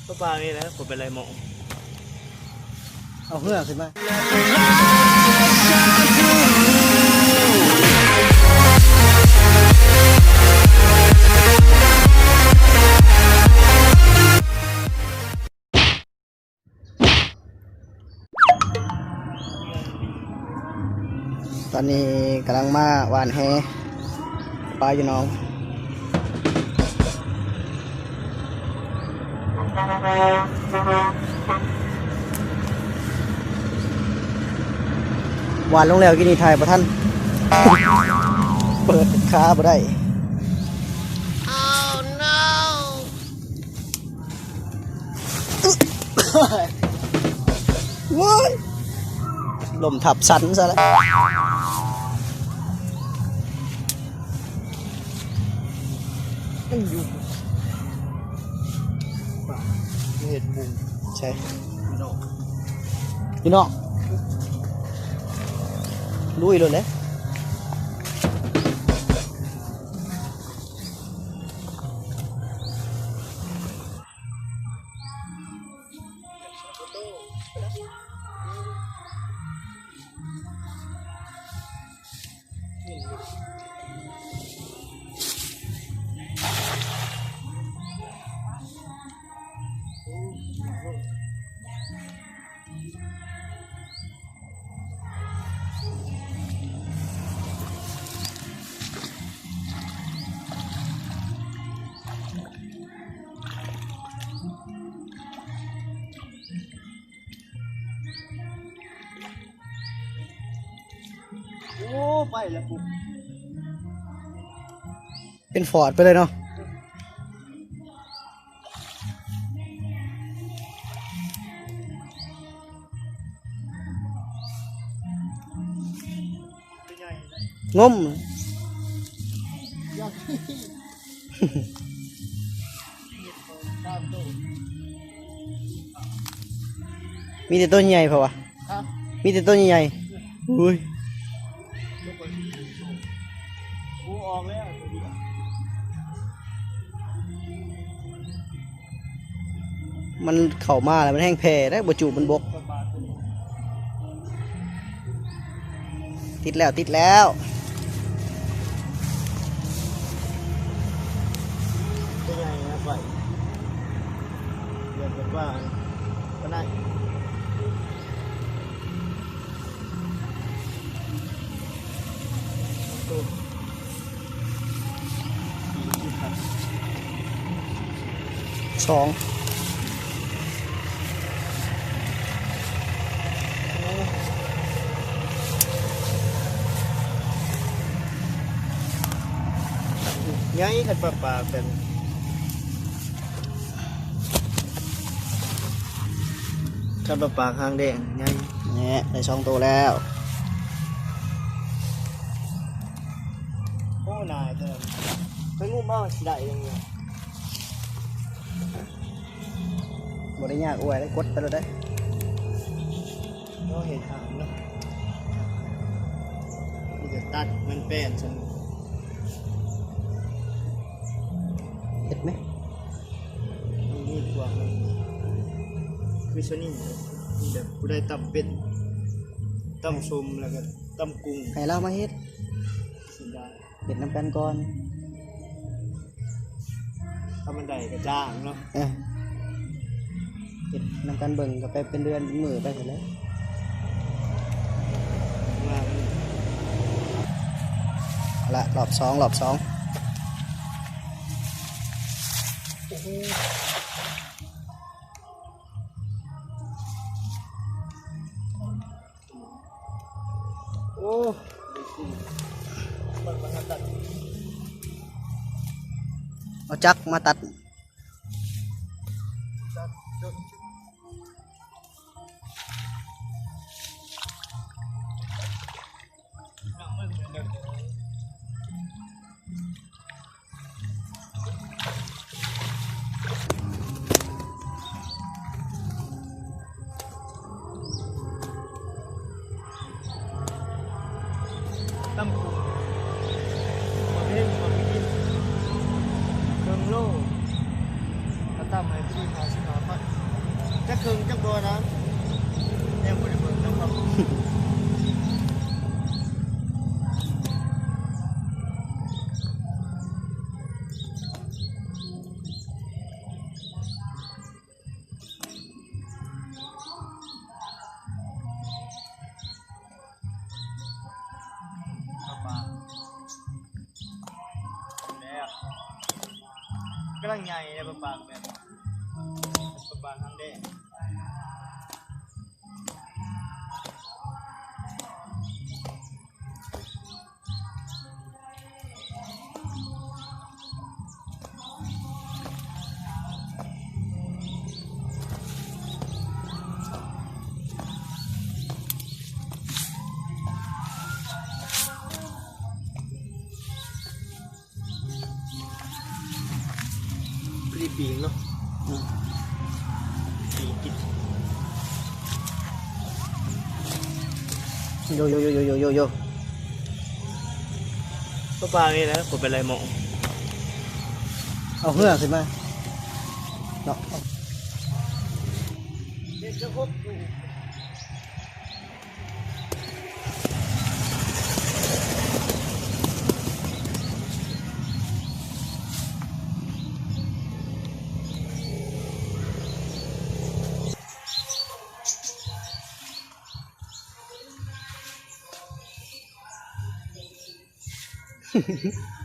ກໍປານີ້ແຫຼະ ບໍ່ເປັນໄລໝໍ້ ເອົາເຮືອຂຶ້ນມາ. ຕອນນີ້ກຳລັງມາຫວ່ານແຫປາຢູ່ໜອງ ຫວ່ານລົງແລ້ວ ກີ້ນີ້ຖ່າຍບໍ່ທັນ ເປີດຂາບໍ່ໄດ້. ໂອ້ຍ ລົ້ມທັບສັນຊະລະ ມັນຢູ່ ເຮັດບຸງ ໃສ ຢູ່ນອກ ຢູ່ນອກ ລຸຍໂລດເລີຍ. ໂອ້ ໄປແລ້ວປຸ ເປັນຟອດໄປເລີຍເນາະ. ງົມ ມີແຕ່ໂຕໃຫຍ່ໆ ເພາະວ່າ ຮະ ມີແຕ່ໂຕໃຫຍ່ໆ ໂອ້ຍ ມັນເຂົ້າມາແລ້ວມັນແຮ່ງແຜ່ໄດ໋ ບໍ່ຈູບມັນບົກ. ຕິດແລ້ວ ຕິດແລ້ວ ໂຕໃຫຍ່ນະ ໄປ ເດືອນກວ່າ ປານນັ້ນ. ສອງ ໃຫຍ່ ຄັນປາປາກ ຄັນປາປາກຫາງແດງໃຫຍ່. ແນ່ ໄດ້ສອງໂຕແລ້ວ. ໂອ້ ຫຼາຍເຕີບ ໄປງຸ້ມເອົາ ຊິໄດ້ຫຍັງຢູ່. ບໍ່ໄດ້ຍາກ ອວຍ ກົດໄປໂລດເດ້. ເຮົາເຮັດຫາງເນາະ ມີແຕ່ຕັດມັນແປນຊັ້ນ ເຮັດໄໝ? ມີ ມີພວກນັ້ນ ຄືຊະນິດ ແບບຜູ້ໃດຕຳເປັນ ຕຳສົ້ມ ແລ້ວກໍຕຳກຸ້ງ ໃຫ້ລາວມາເຮັດ ເຮັດນຳກັນກ່ອນ ຖ້າມັນໄດ້ກໍຈ້າງເນາະ. ເອີ ເຮັດນຳກັນເບິ່ງ ກໍໄປເປັນເດືອນເປັນມື້ໄປຊັ້ນແຫຼະ. ມາ ເອົາລະ ລອບສອງ ລອບສອງ. ໂອ້ໂຫ ໂອ້ ເອົາຈັກມາຕັດ ຕຳກຸ້ງ ໝາກເຫັ່ງ ໝາກພິກິນ ເຄິ່ງໂລ ກະຕຳໃຫ້ພໍດີຫ້າສິບຫ້າພັນ. ເຄິ່ງຈັກບໍ່ນະ ຍັງບໍ່ໄດ້ເບິ່ງນຳເຂົາ. ປາປາກ ແລ້ວ ກຳລັງໃຫຍ່ເດ້ ປາປາກ ແບບ ປາປາກຫາງແດງ. ພໍດີປີກເນາະ ອືມ ປີກຕິດ ໂຢ ໂຢ ໂຢ ໂຢ ໂຢ ໂຢ ປາປາກນີ້ແຫຼະ ບໍ່ເປັນໄລໝໍ ເອົາເຮືອຂຶ້ນມາເນາະ.